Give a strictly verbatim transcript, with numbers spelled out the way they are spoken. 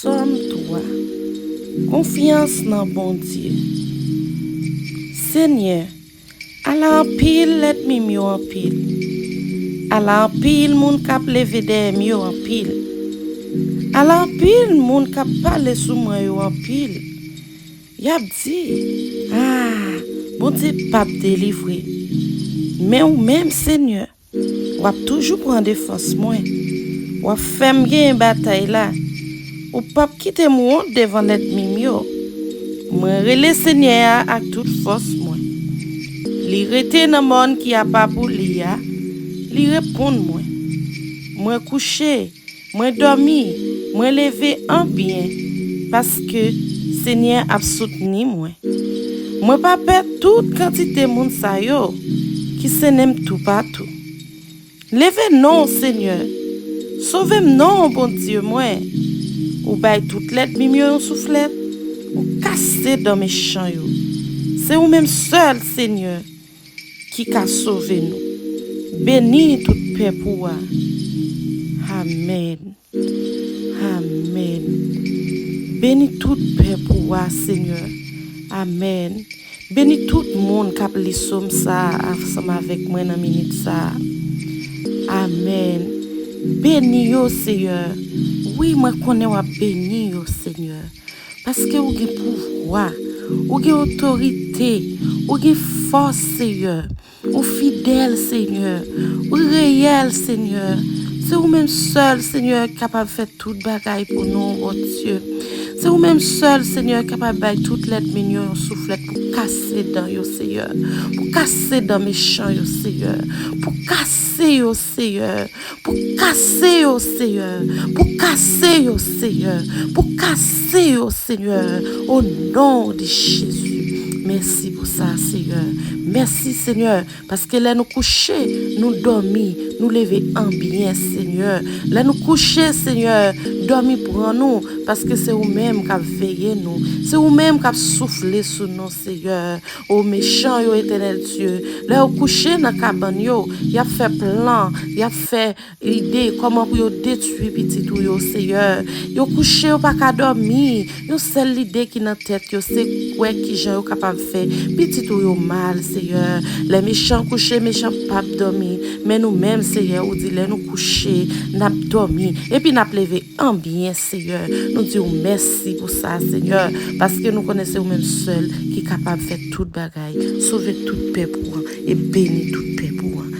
Sòm twa. Konfyans nan Bondye. Senyè, ala anpil lènmi m yo anpil. Ala anpil moun k ap leve dèyè m yo anpil. Ala anpil moun k ap pale sou mwen yo anpil. Y ap di, ah, Bondye p ap delivre. Men ou menm, Senyè, w ap toujou pran defans mwen. W ap fè m genyen batay la. Ou p ap kite m wont devan lènmi m yo. Mwen rele Senyè a ak tout fòs mwen. Li rete nan mòn ki apa pou li a. Li reponn mwen. Mwen kouche, mwen dòmi, mwen leve an byen, paske Senyè ap soutni mwen. Mwen pa pè tout kantite moun sa yo ki sennen m toupatou. Leve non w, Senyè. Sove m non, Bondye mwen. Ou bay tout lènmi m yo yon souflèt. Ou kase dan mechan yo. Se ou menm sèl, Senyè, ki ka sove nou. Beni tout pèp ou a. Amèn. Amèn. Beni tout pèp ou a, Senyè. Amèn. Beni tout moun k ap li sòm sa a ansanm avèk mwen nan minit sa a. Amèn. Beni yo, Senyè. Wi, mwen konnen w ap beni yo, Senyè. Paske ou gen pouvwa, ou gen otorite, ou gen fòs, Senyè. Ou fidèl, Senyè. Ou reyèl, Senyè. Se ou menm sèl, Senyè, ki kapab fè tout bagay pou nou, Bondye. Se ou menm sèl, Senyè, ki kapab bay tout lènmi n yo yon souflèt pou kase dan yo, Senyè. Pou kase dan mechan yo, Senyè. Pou kase yo, Senyè. Pou kase yo, Senyè. Pou kase yo, Senyè. Pou kase yo, Senyè. O non de Jezi. Mèsi pou sa, Senyè. Mèsi, Senyè. Paske lè nou kouche, nou dòmi, nou leve an byen, Senyè. Lè nou kouche, Senyè, dòmi pran nou, paske se ou menm k ap veye nou. Se ou menm k ap soufle sou nou, Senyè. O mechan yo, Etènèl Dye, lè yo kouche nan kabann yo, y ap fè plan, y ap fè ide kòman pou yo detwi pitit ou yo, Senyè. Yo kouche, yo pa ka dòmi. Yon sèl lide ki nan tèt yo, se kwè kijan yo kapab fè pitit ou yo mal, Senyè. Lè mechan kouche, mechan p ap dòmi. Men nou menm, Senyè, ou di lè nou kouche, n ap dòmi. Epi n ap leve an byen, Senyè. Nou di w mèsi pou sa, Senyè. Paske nou konnen se ou menm sèl ki kapab fè tout bagay. Sove tout pèp ou an e beni tout pèp ou an.